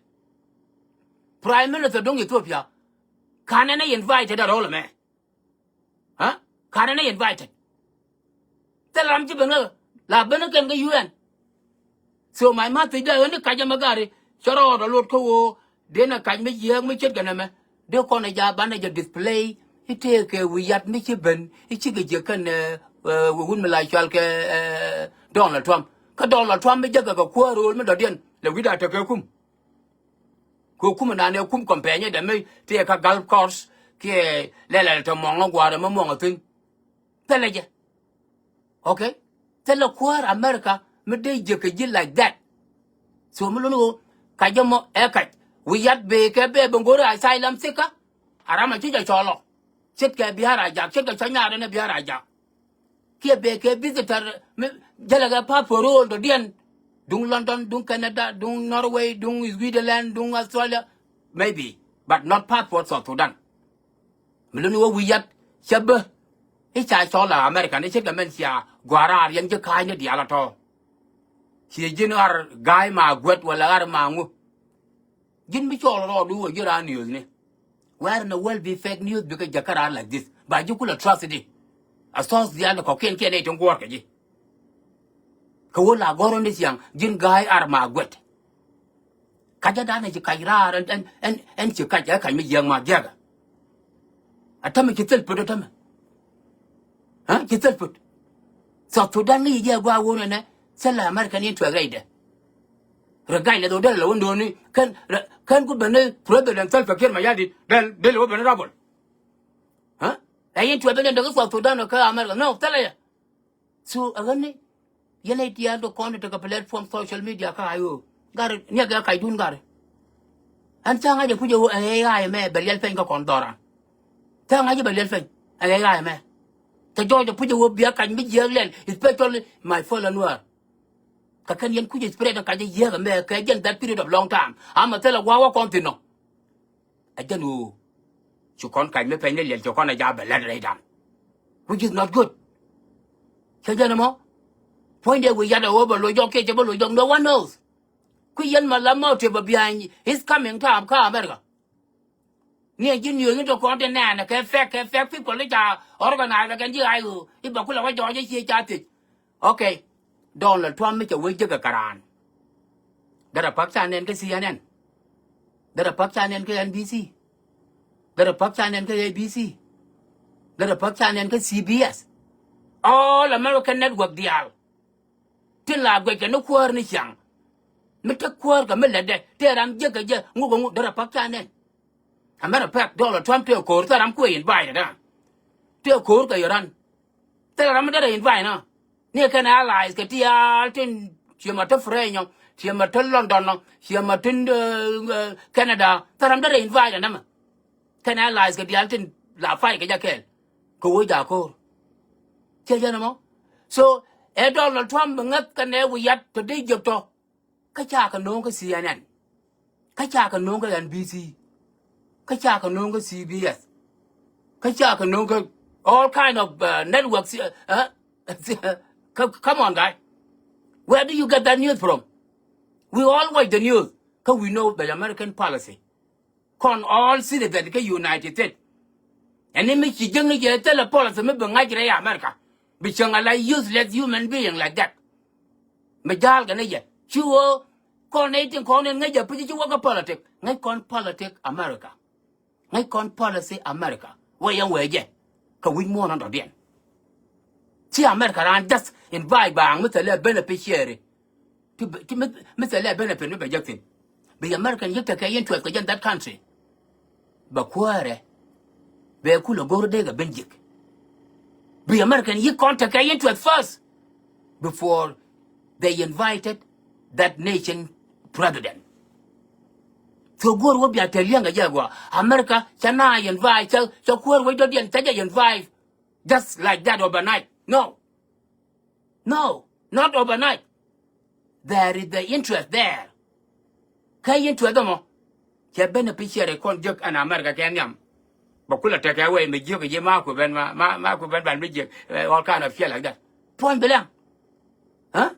Prime minister duŋ Ethiopia ka̱n ɛn a invited a rol ɛmɛ. Huh? Ka̱n ɛn ɛ invited. Thil ram ci ben kä la ben kä kɛn kä U N. So my message dee ɣän ni kac ɛmɛ gari cä rɔɔd a lot kä ɣöö dee nɛ kac mi jiääk mi ce̱tkɛ nɛmɛ dee kɔn ɛ ja̱ banɛ jɛ display. I̱ tëëkɛ wi̱i̱ yat mi ci ben i̱ cikɛ jiäk kɛn ɛ wun mi la cual kɛ Donald Trump. Kä Donald Trump mi jäkɛ kɛ kuäär ro̱o̱l mi dɔ̱diɛn lɛ wi̱cda tekɛ kum. Kɛ kum nan ɛ kum kɔmpɛnyɛ dɛ mi tëë kä golf course kiɛ lɛlɛl te muɔŋä gua̱a̱r ɛmɛ muɔŋä thi̱n. Thilɛ jɛ. Okay. Thilɛ kuäär America mi dee jiäk kɛ ji̱ like that. So mi luni ɣöö kac jɛ mɔ ɛ kac wi̱i̱ yat bëë kɛ bɛ bɛ go̱o̱ri asylum seeker. A ram a ci jɛ cɔl ɔ ce̱tkɛ bia̱a̱r a jak ce̱tkɛ cɔc nyaar ɛn ɛ bia̱a̱r a jak. Kiɛ bɛ kɛ visitor mi jälɛ kɛ passport ro̱o̱l dɔ̱diɛn. Duŋ London, duŋ Canada, duŋ Norway, duŋ Switzerland, duŋ Australia. Maybe, but not passport South Sudan. Mi luni wä wi̱i̱ yat cä bä i̱ ca cɔl a America ni ce̱tkɛ mɛn cia gua̱a̱r raar yɛn ji̱ ka̱a̱cni diaal a tɔ̱. Ciɛ ji̱n ɣar ga̱a̱c ma guäth wala ɣar ma ŋu. Ji̱n mi cɔɔl rɔɔdu wä ji̱ raan news ni. Where in the world bi fake news bikɛ jäkä raan like this? Ba ji̱ kulɛ trust di. A source diaal kɔkiɛn kiɛn nɛy tin guɔ̱ɔ̱r kɛ ji̱. Kɛ wä la gɔ̱r ni ciaŋ ji̱n ga̱a̱c ar ma guɛt. Kacä danɛ ci kac raar ɛn ɛn ɛn ci kac ɛ kac mi jiäk ma jiäkä. A tämɛ ci thil pöt ɛ tämɛ. Ɛ ci thil pöt. South Sudan ŋi̱i̱c jɛ gua̱a̱ wun ɛnɛ thil la American interest rɛydɛ. Regardless of dɛl la wun do̱ni kɛn kɛn ku beni President Salva Kiir Mayardit dɛl dɛl wä beni rabol. Ɛ interest beni dɔk South Sudan kä America no thil ɛ yɛ. So ɛ ɣän ni yɛn ɛ diaal dɔk kɔn tekɛ platform social media kä ayo. Gari niak ɛ kac dun gari. Ɛn ca ŋa̱c ɛ puc ɛ ɣöö ɛ ɣɛy ɣa̱a̱y ɛmɛ bɛ liɛl peny kä kɔn dhɔran. Ca ŋa̱c ɛ bɛ liɛl peny ɛ ɣɛy ɣa̱a̱y ɛmɛ. Cɛ jɔɔc ɛ puc ɛ ɣöö bia kac mi jiääk lɛl especially my fellow Nuer. Kɛ kɛn yɛn kuc spread ɛ kac ɛ yiääk ɛmɛ kɛ jɛn that period of long time. Amɛ thilɛ gua̱a̱k wä kɔn thi̱n nɔ. Ɛ jɛn ɣöö ci kɔn kac mi pɛny ni liɛl ci kɔn ɛ ja̱ bɛ lɛt rɛydan. Which is not good. Cɛ jɛn ɛmɔ puɔ̱nydɛ wi̱i̱ yat ɛ ɣöö bɛ loc jɔk kiɛ cɛ bä loc jɔk, no one knows. Ku yɛn ma la motive behind his coming to, kä America. Ni a ji̱ news ni tɔ kɔn ti nɛɛnɛ kɛ fake, kɛ fake people i̱ ca organize kɛn ji̱ I O i̱ ba kulɛ wä jɔɔc i̱ ci ca thiec. Okay. Donald Trump mi cɛ wee jek kɛ kɛ raan. Derɛ pak ca nɛn kä C N N. Derɛ pak ca nɛn kä N B C. Derɛ pak ca nɛn kä A B C. Derɛ pak ca nɛn kä C B S. All American network diaal. Tin la guɛc kɛ ni kuäär ni ciaŋ. Mi te kuäär kɛ mi lätdɛ tëë ram jek kɛ jɛ ŋuk kɛ ŋuk derɛ pak ca nɛn. A matter of fact, Donald Trump tëë ko̱o̱r thil ram kuɛ invite dan. Tëë ko̱o̱r kɛ yɛ ran. Thil ram mi derɛ invite na. Ni kɛn allies kɛ ti yaal tin ciɛ ma te French ɔ, ciɛ ma te London ɔ, ciɛ ma te, eh, eh, Canada. Thil ram derɛ invite na mɛ. Kɛn allies kɛ diaal tin la fight kɛ jɛ kɛɛl. Kɛ wec jako̱o̱r. Ciɛ jɛn ɛmɔ. So ɛ Donald Trump bi ŋäth kɛn ɛ wi̱i̱ yat tɔ dee jiäk tɔ. Kä ca kɛ no̱o̱ŋ kä C N N. Kä ca kɛ no̱o̱ŋ kä N B C. Kä ca kɛ no̱o̱ŋ kä C B S. Kä ca kɛ no̱o̱ŋ kä all kind of, uh, networks, uh, uh, come on, guy. Where do you get that news from? We all watch the news. Kä we know the American policy. Kɔn all citizen kä United States. Ɛn ni mi ci jiäkni jɛ thilɛ policy mi bi ŋa̱c rɛy America. Bi cieŋ a la useless human being like that. Mi ja̱a̱l kɛ ni jɛ ci ɣöö kɔn nɛy tin kɔn in ŋäc jɛ pi̱c ci wä kä politic. Ŋäc kɔn politic America. Ŋäc kɔn policy America. Wä yɛn wee jɛ kɛ wi̱c muɔ̱ɔ̱n ɔn dɔ̱diɛn. Ci America raan just invite baaŋ mi thilɛ beneficiary. Ti, ti mi, mi thilɛ benefit mi bɛ jek thin. Bi American yik tekɛ interest kɛ jɛn that country. Bɛ kuäärɛ. Bɛ kulɛ go̱r dee kɛ ben jik. Bi American yik kɔn tekɛ interest first before they invited that nation president. So go̱r wä bia te liɛŋ kɛ jɛ gua America ca na invite ca, ca kuäär wec dɔ̱diɛn ca jɛ invite just like that overnight. No. No, not overnight. There is the interest there. Kä interest ɛmɔ cɛ beneficiary kɔn jek ɛn America kɛ nhiam. Bɛ kulɛ tekɛ wee mi jiök ji̱ ma ku ben ma, ma, ma ku ben ban mi jiök, eh, all kind of shit like that. Puɔ̱ny bi lɛŋ. Huh?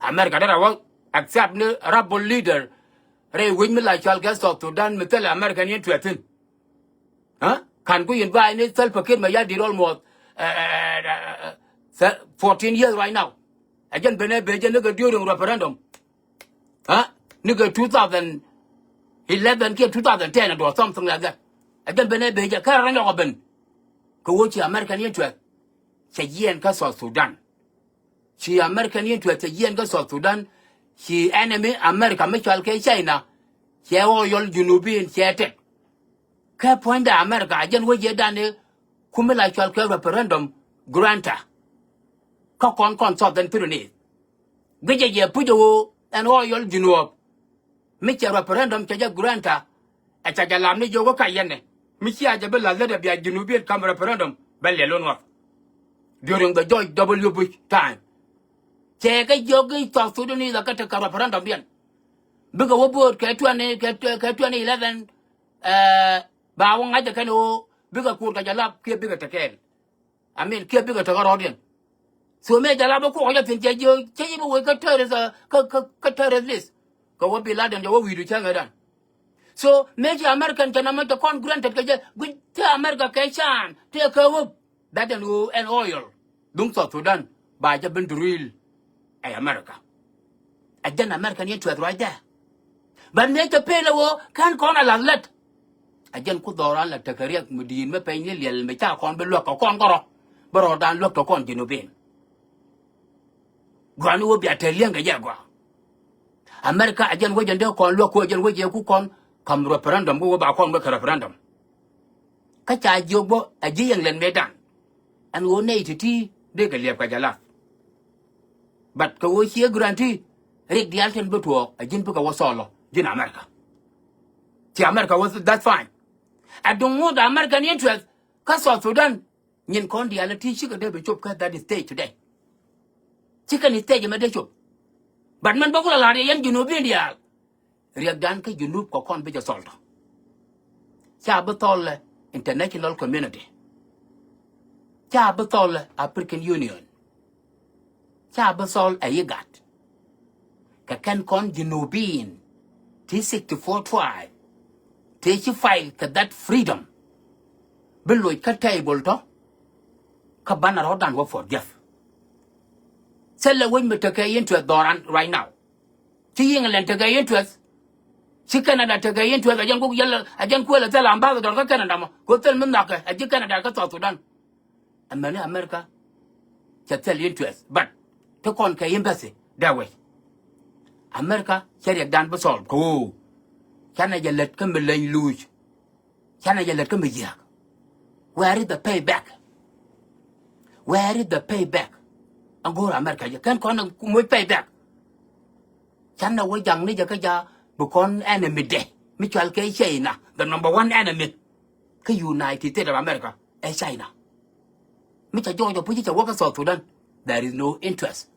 America derɛ wä accept ni rebel leader rɛy wec mi la cɔal kɛ South Sudan mi thilɛ American interest thin. Huh? Kan ku invite ni Salva Kiir Mayardit almost, eh, eh, eh, eh, eh, fourteen years right now. Ɛ jɛn ben ɛ ben jɛ ni kɛ during referendum. Huh? Ni kɛ two thousand eleven kiɛ two thousand ten or something like that. Ɛ jɛn ben ɛ ben jɛ kɛ rɔ nyɔk ɛ ben. Kɛ wä ci American interest cɛ jiɛn kä South Sudan. Ci American interest cɛ jiɛn kä South Sudan. Ci enemy America mi cɔal kɛ China cɛ oil Junubin cɛ tek. Kä puɔ̱nydɛ America a jɛn wec jɛ dan i̱ kumi la cɔal kɛ referendum grantor. Kä kɔn kɔn Southern Sudanese guic jɛ jɛ puc ɛ ɣöö ɛn oil Junub mi cɛ referendum cɛ jɛ grantor. Ɛ ca jɛ lam ni jiök kä ka yɛn ɛ mi cia jɛ bi la̱th lätdɛ bia Junubin kam referendum bɛ liɛl wä ŋɔth. During the George W Bush time cɛ kɛ jiök i̱ South Sudanese ɛ kä tekɛ referendum diɛn. Bikɛ wä bo̱o̱t kɛ twenty, kɛ, kɛ twenty eleven, eh, ba wä ŋa̱cä kɛn ɣöö bikɛ kuut kɛ jɛ lap kiɛ bikɛ te kɛɛl. I mean kiɛ bikɛ te kä rɔɔdiɛn. So mëë jɛ lap bä kuɔk jɛ thi̱n cɛ jiö cɛ ji̱ bä wec kä terrorist, eh, kä, kä, kä terrorist list. Kɛ wä Bin Laden jɛ wä wi̱i̱du cäŋ ëëdan. So mëë ci American cɛ nɔmɔ cɛ kɔn granted kɛ jɛ guic te America kɛ can te kɛ wä. That ɛn ɣöö ɛn oil duŋ South Sudan ba jɛ ben drill ɛ America. Ɛ jɛn American interest right there. But mëë cɛ pel ɛ ɣöö kɛn kɔn a lath lät. Ɛ jɛn ku dhɔran la tekɛ riɛk mi di̱i̱t mi pɛny ni liɛl mi ca kɔn bi luäk kɛ kɔn kärɔ. Bi rɔɔdan luäk tɔ kɔn Junubin. Gɔaa ni wä bia te liɛŋ kɛ jɛ gɔaa. America a jɛn wec jɛn dee kɔn luäk ku a jɛn wec jɛ ku kɔn kam referendum ku wä ba kɔn wek kɛ referendum. Kä ca jiök bä a ji̱ England mëëdan. Ɛn ɣöö nɛy ti̱ti̱ dee kɛ liɛp kɛ jɛ lap. But kɛ ɣöö ciɛ guarantee riɛk diaal tin bi tuɔɔk a ji̱n bikɛ wä thɔɔlɔ ji̱n America. Ci America wä that's fine. A duŋ ŋot American interest kä South Sudan. Nyin kɔn diaal ti cikɛ dee bi cop kä that stage today. Cikɛ ni stage mɛ dee cop. But mɛn bä kulɛ la̱r yɛ yɛn Junubin diaal. Riɛkdan kä Junub kɛ kɔn bi jɛ thɔl tɔ. Ca bi thɔl ɛ international community. Ca bi thɔl ɛ African Union. Ca bi thɔl ɛ IGAD. Kɛn kɔn Junubin ti sixty-four tribe ti ci fight kɛ that freedom. Bi loc kä table tɔ kä banɛ rɔ̱dan wä forgive. Thilɛ wec mi tekɛ interest dhɔran right now. Ci England tekɛ interest. Ci Canada tekɛ interest. A jɛn guk yɛl a jɛn kuël a thil ambassador kä Canada mɔ. Ko thil mi nhɔkɛ a ji̱ Canada kä South Sudan. Amäni America cɛ thil interest, but ti kɔn kɛ embassy dee wec. America cɛ riɛkdan bi solve kɛ ɣöö canɛ jɛ lät kä mi leny luuc. Canɛ jɛ lät kä mi jiääk. Where is the payback? Where is the payback? Ɛn go̱o̱r America jɛ kɛn kɔn moc payback. Canɛ wä jaŋ ni jɛ kä ja bi kɔn enemy dɛ mi cual kɛ China, the number one enemy kä United States of America ɛ China. Mi ca jɔɔc ɔ puc cɛ wä kä South Sudan, there is no interest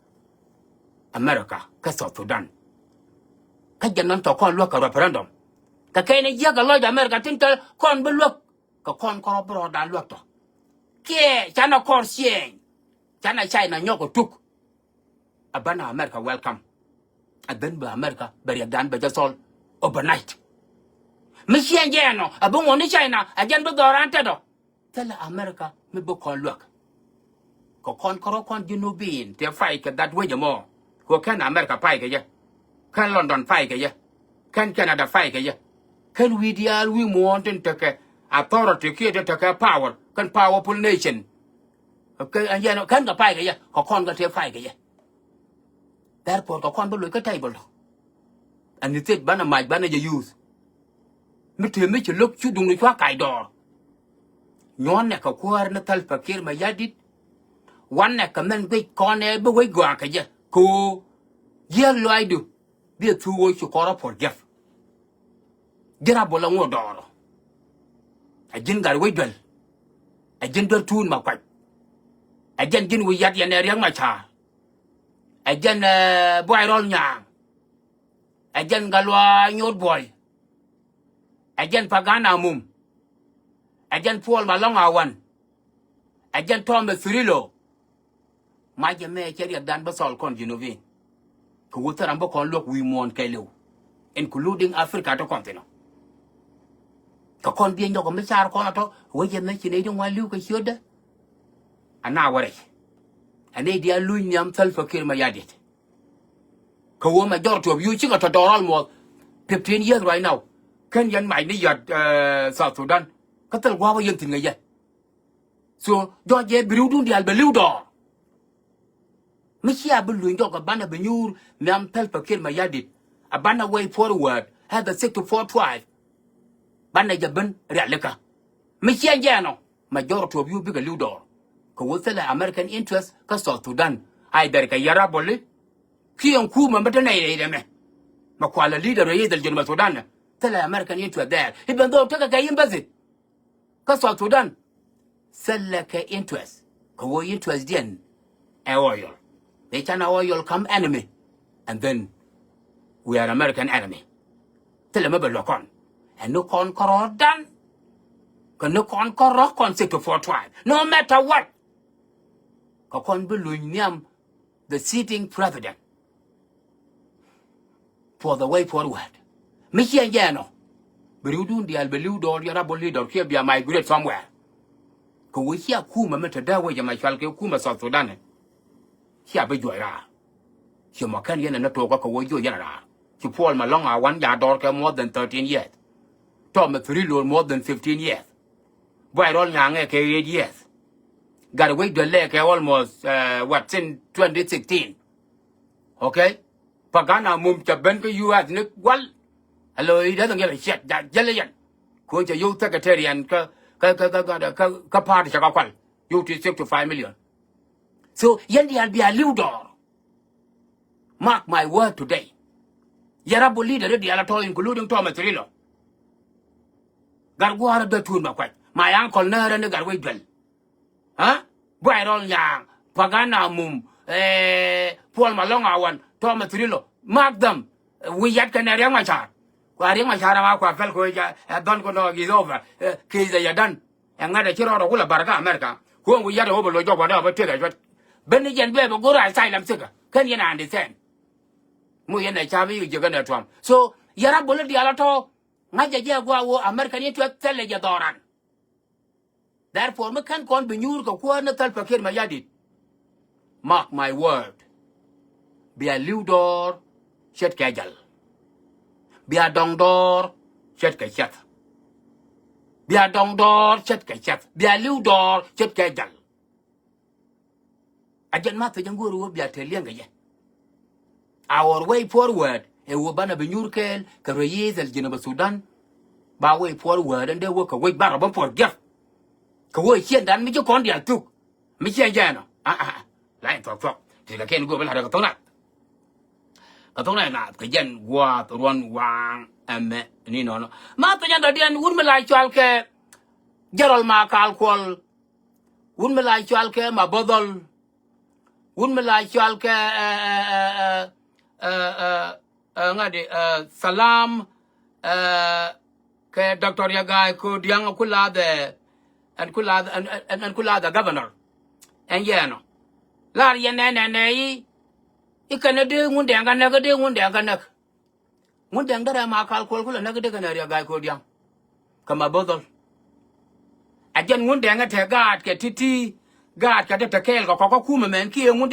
America kä South Sudan. Kä jɛ nɔn tɔ kɔn luäk kɛ referendum kɛ kɛn jiäk kɛ lɔc America tin tɔ kɔn bi luäk kɛ kɔn kɔrɔ bi rɔɔdan luäk tɔ. Kiɛ canɛ kɔr ciɛɛny canɛ China nyɔk ɔ tuk. A banɛ America welcome. A ben bɛ America bɛ riɛkdan bɛ jɛ solve overnight. Mi ciɛn jɛ ɛnɔ a bi ŋuɔ̱n ni China a jɛn bi dhɔran tɛt ɔ. Thilɛ America mi bi kɔn luäk. Kɛ kɔn kärɔ kɔn Junubin tɛ fight kɛ that wec ɛmɔ. Kɛ kɛn America fight kɛ jɛ. Kɛn London fight kɛ jɛ. Kɛn Canada fight kɛ jɛ. Kɛn wi̱i̱ diaal wi̱i̱ muɔ̱ɔ̱n tin tekɛ authority kiɛ tin tekɛ power kɛn powerful nation. Kɛn kɛ fight kɛ jɛ kɛ kɔn kɛ tɛ fight kɛ jɛ. Therefore kɛ kɔn bä loc kä table tɔ. Ɛn ni thiec banɛ mac banɛ jɛ use. Mi tëë mi ci lo̱k cu duŋdu cua kac dɔɔr. Nyuɔ̱n nɛ kɛ kuäär ni Salva Kiir Mayardit. Wanɛ kɛ mɛn guic kɔn ɛ bi wec gɔaa kɛ jɛ kɛ ɣöö jiääk lɔaacdu. Bi ɛ thuk ɣöö ci kɔn rɔ puɔ̱r jiäk. Ji̱n rap bol ɛ ŋot dɔɔr ɔ. Ɛ ji̱n gat wec duel. Ɛ ji̱n duer tuun ma kuac. Ɛ jɛn ji̱n wi̱i̱ yat yɛn ɛ Riɛk Macaar. Ɛ jɛn buay rɔl nyaaŋ. Ɛ jɛn Gatluak Nyuɔt Buɔy. Ɛ jɛn Pagan Amum. Ɛ jɛn Puɔl Malɔŋ Awan. Ɛ jɛn Tɔmɛ Thirilo. Macɛ mɛ cɛ riɛkdan bä thɔl kɔn Junubin. Kɛ wut thil ram bä kɔn luäk wi̱i̱ muɔ̱ɔ̱n kɛɛliw, including Africa tɔ kɔn thin ɔ. Kɛ kɔn biɛ nyɔk mi car kɔn atɔ wecɛ mɛ ci nɛy ti ŋuan li̱w kɛ ciötdä. Ana wä rɛc. Ɛ nɛy diaal luny nhiam Salva Kiir Mayardit. Kɛ wä majority of you cikɛ tɔ dɔɔr almost fifteen years right now. Kɛn yɛn mac ni yat South Sudan. Kä thil gua̱a̱k wä yɛn thi̱n ŋäc yɛ. So jɔc jɛ bi ri̱wdun diaal bɛ li̱w dɔɔr. Mi cia bi luny jɔk a banɛ bi nyuur nhiam Salva Kiir Mayardit. A banɛ way forward as the sixty-four tribe. Banɛ jɛ ben rialikä. Mi cia jɛ ɛnɔ majority of you bikɛ li̱w dɔɔr. Kɛ wä thilɛ American interest kä South Sudan. Either kɛ yɛ raboli kiɛ ɛn kumɛ mi te nɛy rɛy rɛmɛ. Mɛ kualɛ leader rɛy idhɛl jɛn mɛ Sudan nɛ thilɛ American interest there. Even though tekɛ kɛ embassy kä South Sudan. Thilɛ kɛ interest kɛ wä interest diɛn ɛ oil. They can oil come enemy and then we are American enemy. Thilɛ mɛ bɛ luɔk kɔn. Ɛn ni kɔn kɔrɔdan kɛ ni kɔn kɔrɔ kɔn sixty-four tribe no matter what. Kɛ kɔn bi luny nhiam the sitting president for the way forward. Mi ciɛ jɛ ɛnɔ bi riwdun diaal bɛ li̱w dɔɔr yɛ rabol leader kiɛ bia migrate somewhere. Kɛ wee cia kumɛ mi te dee wec ɛmɛ cual kɛ kumɛ South Sudan. Cia bi juɔc raar. Ci mɔ kɛn yɛn ɛn ni tokä kɛ wee juɔc yɛn raar. Ci Puɔl Malɔŋ Awan ja dɔɔr kɛ more than thirteen years. Tɔmɛ Thirilo more than fifteen years. Buay Rɔl Nyaŋɛ kɛ eight years. Gat wec duel lɛ kɛ almost what, since twenty sixteen. Okay. Pagan Amum cɛ ben kä U S ni gual. Alo i̱ dee dhɔŋ yɛl ciɛt ja jɛl yɛn. Kuɔn cɛ yow secretary ɛn kä kä kä kä kä party cɛ kä kual yow ti sixty-five million. So yɛn diaal bia li̱w dɔɔr. Mark my word today. Yɛ rabol leader diaal a tɔ including Tɔmɛ Thirilo. Gat gua̱a̱r a dee tuun ma kuac ma yaŋ kɔl näärä ni gat wec duel. Buay Rɔl Nyaŋ, Pagan Amum, Puɔl Malɔŋ Awan, Tɔmɛ Thirilo. Mark them. Wi̱i̱ yat kɛnɛ Riɛk Macar. Kua Riɛk Macar ama kua pɛl kɛ wec ɛ dhɔn kɛ nɔ is over. Case ɛ yɛ done. Ɛŋa dee ci rɔɔdɛ wulɛ bar kä America. Kuɔ̱ŋ wi̱i̱ yat ɛ wä bɛ loc jɔk wä dee wä bä tëk ɛ cuɔt. Ben ni jɛn bɛɛ bɛ go̱r asylum seeker. Kɛn yɛn a understand. Mu yɛn ɛ ca̱p i̱ jiäkä nɛ Trump. So yɛ rap bol i̱ diaal ɛ tɔ̱. Ŋa̱c jɛ jɛ a gua̱a̱ wä America ni tuɛth thɛl ɛ jɛ dhɔran. Therefore mi kɛn kɔn bi nyuur kɛ kuäär ni Salva Kiir Mayardit. Mark my word. Bia li̱w dɔɔr ce̱tkɛ jäl. Bia dɔŋ dɔɔr ce̱tkɛ cäth. Bia dɔŋ dɔɔr ce̱tkɛ cäth. Bia li̱w dɔɔr ce̱tkɛ jäl. A jɛn ma thec ɛn go̱o̱r wä bia te liɛŋ kɛ jɛ. Our way forward ɛ wä banɛ bi nyuur kɛɛl kɛ rɛy Junub Sudan. Ba way forward ɛn dee wä kɛ wec barɔ bä forgive. Kɛ wä ciɛndan mi ci kɔn diaal thuk. Mi ciɛn jɛ ɛnɔ. Ah, ah, ah. La in thuɔk thuɔk. Ti kɛ kɛn go̱o̱r bä la̱t kɛ thok nath. Kɛ thok nath nath kɛ jɛn gua̱a̱th ruɔ̱n waaŋ ɛmɛ ni nɔnɔ. Ma thec ɛn dɔ̱diɛn wut mi la cɔal kɛ Jɛrɔl Makal Kuɔl. Wut mi la cɔal kɛ Mabɔdhɔl. Wut mi la cɔal kɛ, ɛ, ɛ, ɛ, ɛ, ɛ, ɛ, ŋa̱di, ɛ, Salam, ɛ, kɛ Doctor Riɛk Gai Kodiaŋ ku lathɛ, ɛn ku lathɛ, ɛn, ɛn, ɛn ku lathɛ governor. Ɛn yɛn ɔ. Lar yɛn nɛ nɛ nɛ i̱, i̱ kɛn ɛ dee Ŋundɛŋ kɛ näk, ɛ dee Ŋundɛŋ kɛ näk. Ŋundɛŋ därɛ Makal Kuɔl kulɛ näk dee kɛn ɛ Riɛk Gai Kodiaŋ. Kä Mabɔdhɔl. A jɛn Ŋundɛŋ ɛ te gaat kɛ ti̱ti̱, gaat kɛ te te kɛɛl kɛ kɔk kä kumɛ mɛn kiɛ Ŋundɛŋ.